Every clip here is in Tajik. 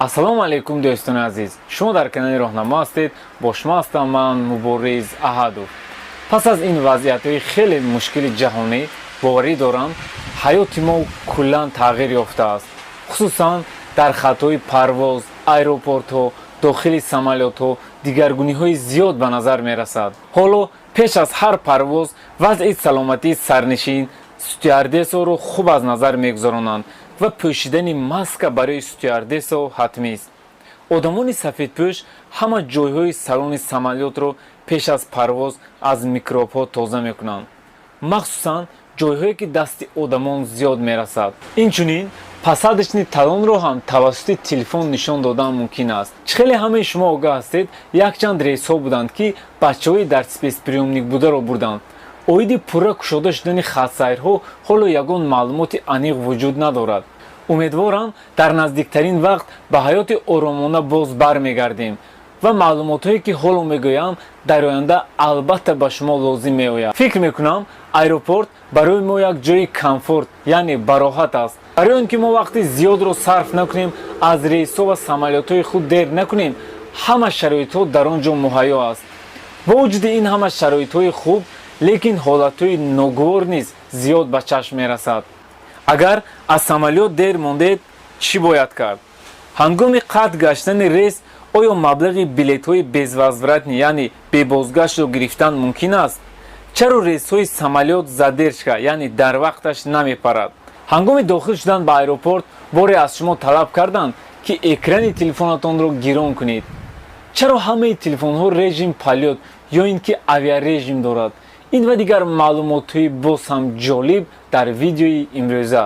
Ассалому алайкум, дӯстони азиз! Шумо дар канали Роҳнамо ҳастед. Бо шумо ҳастам ман, Мубориз Аҳадов. Пас аз ин вазъиятҳои хеле мушкили ҷаҳонӣ, боварӣ дорам, ҳаёти мо куллан тағйир ёфтааст, хусусан дар хатҳои парвоз, аэропортҳо, дохили самолётҳо дигаргуниҳои зиёд ба назар мерасад. Ҳоло пеш аз ҳар парвоз вазъи саломатии сарнишин, стюардессоро хуб аз назар мегузаронанд ва пӯшидани маска барои стюардессо ҳатмист. Одамони сафедпӯш ҳама ҷойҳои салони самолётро пеш аз парвоз аз микробҳо тоза мекунанд, махсусан ҷойҳое, ки дасти одамон зиёд мерасад. Инчунин посадочный талонро ҳам тавассути телефон нишон додан мумкин аст. Чӣ хеле ҳамаи шумо огаҳ ҳастед, якчанд рейсҳо буданд, ки бачаҳои дар спецприёмник бударо бурданд. Оиди пурра кушода шудани хатсайрҳо ҳоло ягон маълумоти аниқ вуҷуд надорад. Умедворам, дар наздиктарин вақт ба ҳаёти оромона боз бармегардем ва маълумотҳое, ки ҳоло мегӯям, дар оянда албатта ба шумо лозим меояд. Фикр мекунам, аэропорт барои мо як ҷои комфорт, яъне бароҳат аст. Барои он ки мо вақти зиёдро сарф накунем, аз рейсҳо ва самолётҳои худ дер накунем, ҳама шароитҳо дар он ҷо муҳайё аст. Бо вуҷуди ин ҳама шароитҳои хуб, лекин ҳолатҳои ногувор низ зиёд ба чашм мерасад. Агар аз самолёт дер мондед, чӣ бояд кард? Ҳангоми қатъ гаштани рейс оё маблағи билетҳои безвозвратный, яъне бебозгаштро гирифтан мумкин аст? Чаро рейсҳои самолёт задержка, яъне дар вақташ намепарад? Ҳангоми дохил шудан ба аэропорт боре аз шумо талаб карданд, ки экрани телефонатонро гирон кунед? Чаро ҳамаи телефонҳо режим полёт ё ин ки авиарежим дорад? Ин ва дигар маълумотҳои боз ҳам ҷолиб дар видеои имрӯза.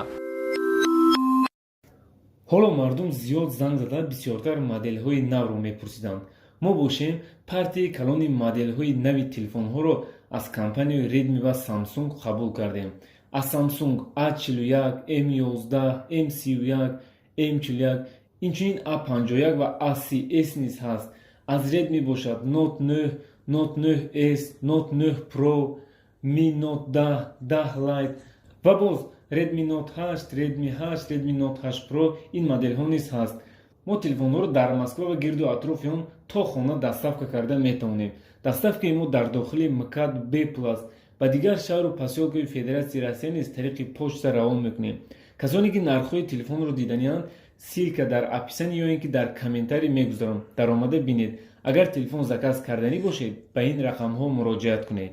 Ҳоло мардум зиёд занг зада, бисёртар моделҳои навро мепурсиданд. Мо бошем, партияи калони моделҳои нави телефонҳоро аз компанияи Redmi ва Samsung қабул кардем. Аз Samsung A41, M11, M31, M41, инчунин A51 ва A30s низ ҳаст. Аз Redmi бошад Note 9, Note 9s, Note 9 Pro, Mi Note 10, 10 Lite ва боз Redmi Note 8, Redmi 8, Redmi Note 8 Pro, ин моделҳо низ ҳаст. Мо телефонҳоро дар Москва ва гирду атрофи он то хона доставка карда метавонем. Доставкаи мо дар дохили МКАД бепул аст. Ба дигар шаҳру посёлкаи Федератсияи Россия низ тариқи почта равон мекунем. Касоне ки нархҳои телефонро диданианд, ссылка дар описание ё ин ки дар комментарий мегузорам, даромада бинед. Агар телефон заказ карданӣ бошед, ба ин рақамҳо муроҷиат кунед.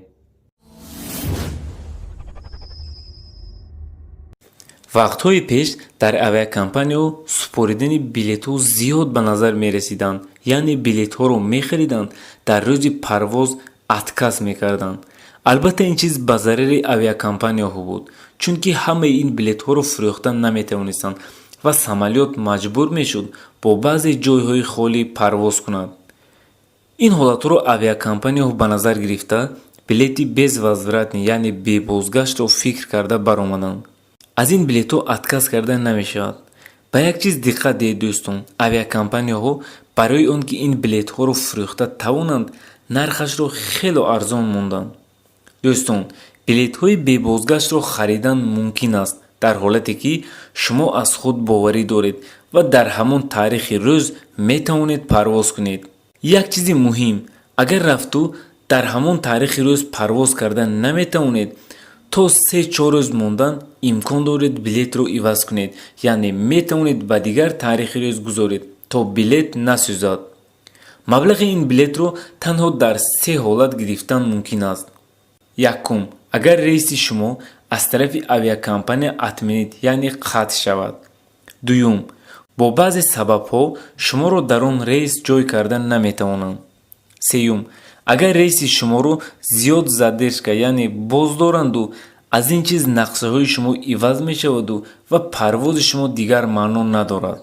Вақтҳои пеш дар авиакомпанияҳо супоридани билетҳо зиёд ба назар мерасиданд, яъне билетҳоро мехариданд, дар рӯзи парвоз отказ мекарданд. Албатта, ин чиз ба зарари авиакомпанияҳо буд, чунки ҳамаи ин билетҳоро фурӯхта наметавонистанд ва самолёт маҷбур мешуд бо баъзе ҷойҳои холӣ парвоз кунад. Ин ҳолатҳоро авиакомпанияҳо ба назар гирифта, билети безвозвратный, яъне бебозгаштро фикр карда баромаданд. Аз ин билетҳо отказ карда намешавад. Ба як чиз диққат диҳед, дӯстон: авиакомпанияҳо барои он ки ин билетҳоро фурӯхта тавонанд, нархашро хело арзон монданд. Дӯстон, билетҳои бебозгаштро харидан мумкин аст дар ҳолате ки шумо аз худ боварӣ доред ва дар ҳамон таърихи рӯз метавонед парвоз кунед. Як чизи муҳим: агар рафту дар ҳамон таърихи рӯз парвоз карда наметавонед, то 3-4 рӯз мондан имкон доред билетро иваз кунед, яъне метавонед ба дигар таърихи рӯз гузоред, то билет насӯзад. Маблағи ин билетро танҳо дар се ҳолат гирифтан мумкин аст. Якум: агар рейси шумо аз тарафи авиакомпания отменить, яъне қатъ шавад. Дуюм: бо баъзе сабабҳо шуморо дар он рейс ҷой карда наметавонанд. Сеюм: агар рейси шуморо зиёд задержка, яъне боздоранду аз ин чиз нақшаҳои шумо иваз мешаваду ва парвози шумо дигар маъно надорад.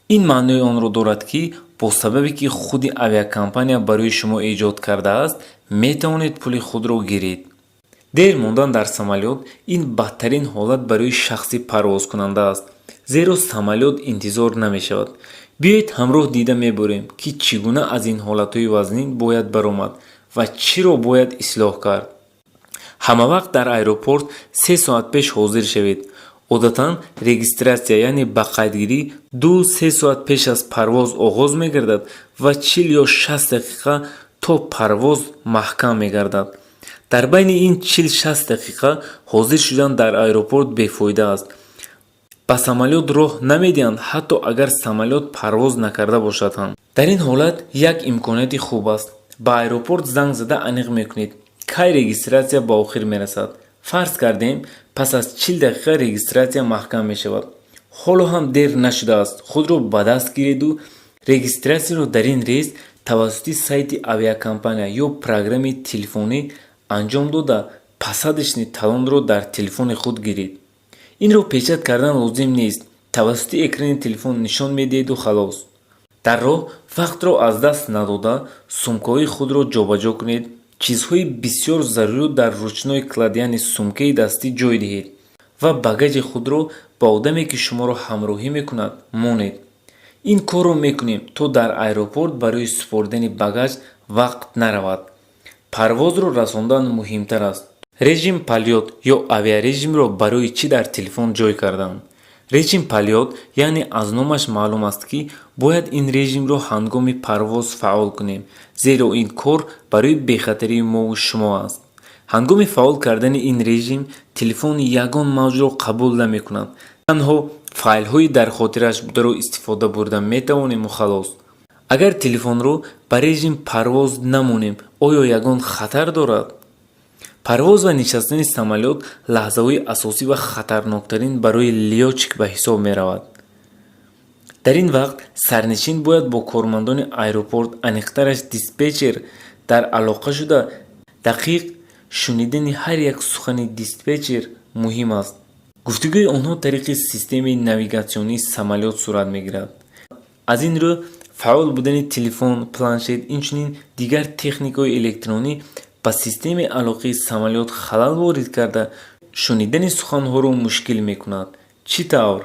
Ин маънои онро дорад, ки бо сабабе ки худи авиакомпания барои шумо эҷод кардааст, метавонед пули худро гиред. Дер мондан дар самолёт ин бадтарин ҳолат барои шахси парвозкунанда аст, зеро самолёт интизор намешавад. Биёед, ҳамроҳ дида мебарем, ки чӣ гуна аз ин ҳолатҳои вазнин бояд баромад ва чиро бояд ислоҳ кард. Ҳамавақт дар аэропорт 3 соат пеш ҳозир шавед. Одатан регистрация, яъне ба қайдгирӣ, 2-3 соат пеш аз парвоз оғоз мегардад ва 40 ё 60 дақиқа то парвоз маҳкам мегардад. Дар байни ин 40-60 дақиқа ҳозир шудан дар аэропорт бефоида аст. Ба самолёт роҳ намедиҳанд, ҳатто агар самолёт парвоз накарда бошад ҳам. Дар ин ҳолат як имконияти хуб аст: ба аэропорт занг зада аниқ мекунед, кай регистрация ба охир мерасад. Фарз кардем, пас аз 40 дақиқа регистрация маҳкам мешавад. Ҳоло ҳам дер нашудааст, худро ба даст гиреду регистрацияро дар ин рейс тавассути сайти авиакомпания ё программаи телефонӣ анҷом дода, посадочный талонро дар телефони худ гиред. Инро печать кардан лозим нест, тавассути экрани телефон нишон медиҳеду халос. Дар роҳ вақтро аз даст надода, сумкаҳои худро ҷобаҷо кунед. Чизҳои бисёр заруриро дар ручной кладь, яъне сумкаи дастӣ, ҷой диҳед ва багажи худро ба одаме, ки шуморо ҳамроҳӣ мекунад, монед. Ин корро мекунем, то дар аэропорт барои супоридани багаж вақт наравад. Парвозро расондан муҳимтар аст. Режим полёт ё авиарежимро барои чӣ дар телефон ҷой карданд? Режим полёт, яъне аз номаш маълум аст, ки бояд ин режимро ҳангоми парвоз фаъол кунем, зеро ин кор барои бехатарии мову шумо аст. Ҳангоми фаъол кардани ин режим телефон ягон мавҷро қабул намекунад, танҳо файлҳои дар хотирааш бударо истифода бурда метавонему халос. Агар телефонро ба режим парвоз намонем, оё ягон хатар дорад? Парвоз ва нишастани самолёт лаҳзаҳои асосӣ ва хатарноктарин барои лётчик ба ҳисоб меравад. Дар ин вақт сарнишин бояд бо кормандони аэропорт, аниқтараш диспетчер, дар алоқа шуда, дақиқ шунидани ҳар як сухани диспетчер муҳим аст. Гуфтугӯи онҳо тариқи системаи навигатсионии самолёт сурат мегирад. Аз ин рӯ фаъол будани телефон, планшет, инчунин дигар техникаҳои электронӣ ба системаи алоқаи самолёт халал ворид карда, шунидани суханҳоро мушкил мекунад. Чӣ тавр?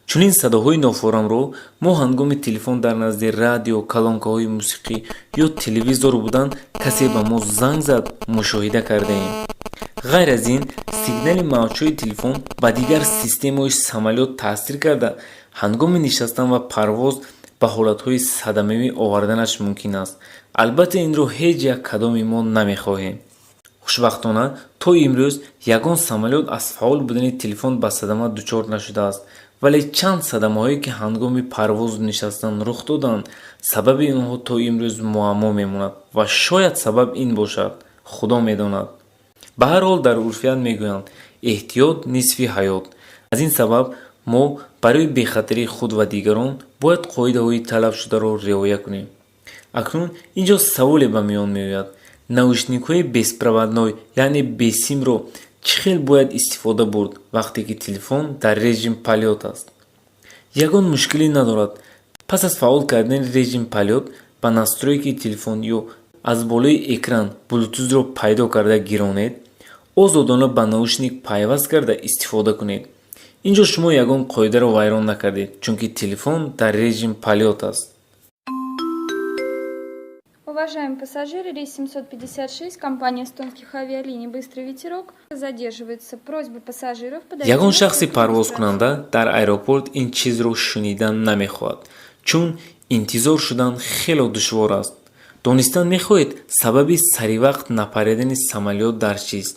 Чунин садоҳои нофорамро мо ҳангоми телефон дар назди радио, калонкаҳои мусиқӣ ё телевизор будан, касе ба мо занг зад, мушоҳида кардаем. Ғайр аз ин, сигнали мавҷҳои телефон ба дигар системаҳои самолёт таъсир карда, ҳангоми нишастан ва парвоз ба ҳолатҳои садамавӣ оварданаш мумкин аст. Албатта, инро ҳеҷ як кадоми мо намехоҳем. Хушбахтона, то имрӯз ягон самолёт аз фаъол будани телефон ба садама дучор нашудааст, вале чанд садамаҳое, ки ҳангоми парвозу нишастан рух доданд, сабаби онҳо то имрӯз муаммо мемонад ва шояд сабаб ин бошад, Худо медонад. Ба ҳар ҳол, дар урфият мегӯянд: эҳтиёт нисфи ҳаёт. Аз ин сабаб мо барои бехатарии худ ва дигарон бояд қоидаҳои талабшударо риоя кунем. Акнун ин ҷо саволе ба миён меояд: наушникҳои беспроводной, яъне бесимро чӣ хел бояд истифода бурд, вақте ки телефон дар режим полёт аст? Ягон мушкилӣ надорад. Пас аз фаъол кардани режим полёт ба настройки телефон ё аз болои экран блютузро пайдо карда гиронед, озодона ба наушник пайваст карда истифода кунед. Ин ҷо шумо ягон қоидаро вайрон накардед, чунки телефон дар режим полёт аст. Уважаемые пассажиры, рейс 756 компании эстонских авиалиний «Быстрый ветерок» задерживается. Просьба пассажиров подойти. Ягон шахси парвозкунанда дар аэропорт ин чизро шунидан намехоҳад, чун интизор шудан хело душвор аст. Донистан мехоҳед, сабаби саривақт напаридани самолёт дар чист?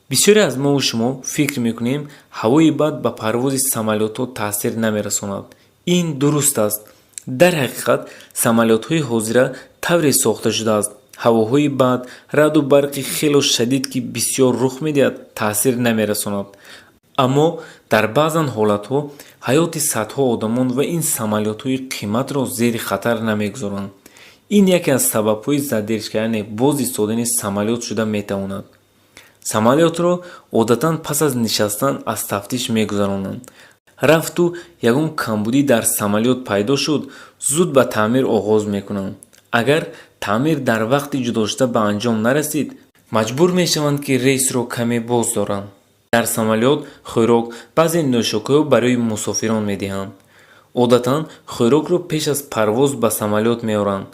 Бисёре аз мову шумо фикр мекунем, ҳавои бад ба парвози самолётҳо таъсир намерасонад. Ин дуруст аст. Дар ҳақиқат, самолётҳои ҳозира тавре сохта шудааст, ҳавоҳои бад, раъду барқи хело шадид, ки бисёр рух медиҳад, таъсир намерасонад. Аммо дар баъзан ҳолатҳо ҳаёти садҳо одамон ва ин самолётҳои қиматро зери хатар намегузоранд. Ин яке аз сабабҳои задержка, яъне боз истодани самолёт шуда метавонад. Самолётро одатан пас аз нишастан аз тафтиш мегузаронанд. Рафту ягон камбудӣ дар самолёт пайдо шуд, зуд ба таъмир оғоз мекунанд. Агар таъмир дар вақти ҷудошуда ба анҷом нарасид, маҷбур мешаванд, ки рейсро каме боз доранд. Дар самолёт хӯрок, баъзе нӯшокиҳо барои мусофирон медиҳанд. Одатан хӯрокро пеш аз парвоз ба самолёт меоранд.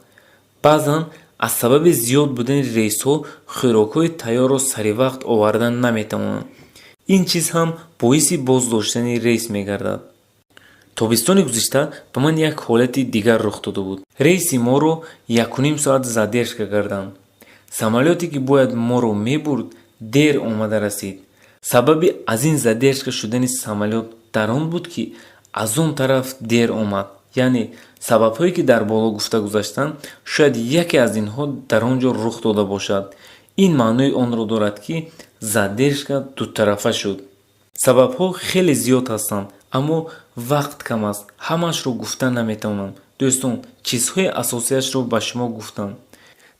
Баъзан аз сабаби зиёд будани рейсҳо хӯрокҳои тайёрро саривақт овардан наметавонанд. Ин чиз ҳам боиси боздоштани рейс мегардад. Тобистони гузашта ба ман як ҳолати дигар рух дода буд. Рейси моро 1,5 соат задержка карданд. Самолёте, ки бояд моро мебурд, дер омада расид. Сабаби аз ин задержка шудани самолёт дар он буд, ки аз он тараф дер омад. Яъне сабабҳое, ки дар боло гуфта гузаштанд, шояд яке аз инҳо дар он ҷо рух дода бошад. Ин маънои онро дорад, ки задержка дутарафа шуд. Сабабҳо хеле зиёд ҳастанд, аммо вақт кам аст, ҳамаашро гуфта наметавонам. Дӯстон, чизҳои асосиашро ба шумо гуфтам.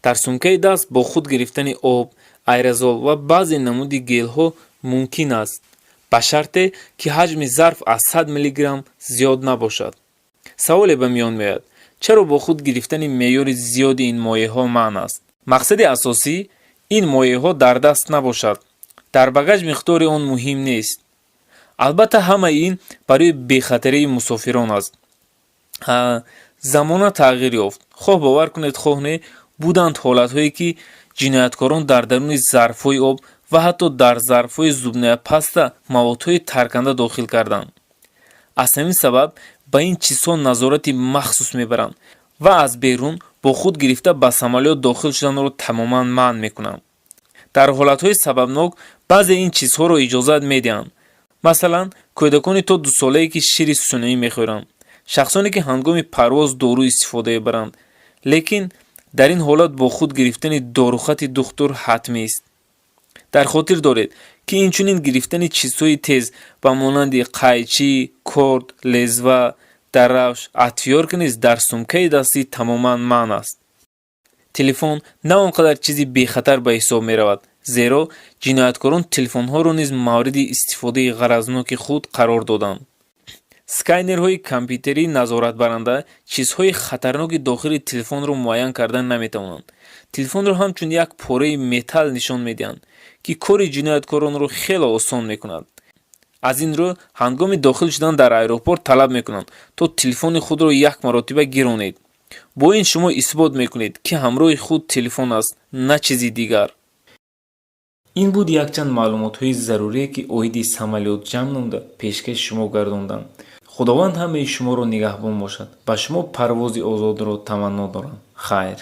Дар сумкаи даст бо худ гирифтани об, аэрозол ва баъзе намуди гелҳо мумкин аст, ба шарте ки ҳаҷми зарф аз 100 миллиграмм зиёд набошад. Саволе ба миён меояд: чаро бо худ гирифтани меъёри зиёди ин моеъҳо манъ аст? Мақсади асосӣ ин моеъҳо дар даст набошад. Дар багаж миқдори он муҳим нест. Албатта, ҳамаи ин барои бехатарии мусофирон аст. Замона тағйир ёфт. Хоҳ бовар кунед, хоҳ не, буданд ҳолатҳое, ки ҷинояткорон дар даруни зарфҳои об ва ҳатто дар зарфҳои зубная паста маводҳои тарканда дохил карданд. Аз ҳамин сабаб ба ин чизҳо назорати махсус мебаранд ва аз берун бо худ гирифта ба самолёт дохил шуданро тамоман манъ мекунанд. Дар ҳолатҳои сабабнок баъзе ин чизҳоро иҷозат медиҳанд, масалан, кӯдакони то дусолае, ки шири сунъӣ мехӯранд, шахсоне, ки ҳангоми парвоз дору истифода мебаранд, лекин дар ин ҳолат бо худ гирифтани дорухати духтур ҳатмист. Дар хотир доред, ки инчунин гирифтани чизҳои тез ба монанди қайчӣ, корд, лезва, дарафш, отвёртка низ дар сумкаи дастӣ тамоман манъ аст. Телефон на он қадар чизи бехатар ба ҳисоб меравад, зеро ҷинояткорон телефонҳоро низ мавриди истифодаи ғаразноки худ қарор доданд. Сканерҳои компютерии назоратбаранда чизҳои хатарноки дохили телефонро муайян карда наметавонанд. Телефонро ҳамчун як пораи металл нишон медиҳанд, ки кори ҷинояткоронро хеле осон мекунад. Аз ин рӯ ҳангоми дохил шудан дар аэропорт талаб мекунанд, то телефони худро як маротиба гиронед. Бо ин шумо исбот мекунед, ки ҳамроҳи худ телефон аст, на чизи дигар. Ин буд якчанд маълумотҳои зарурие, ки оиди самолёт ҷамъ намуда пешкаши шумо гардондам. Худованд ҳамаи шуморо нигаҳбон бошад. Ба шумо парвози озодро таманно дорам. Хайр.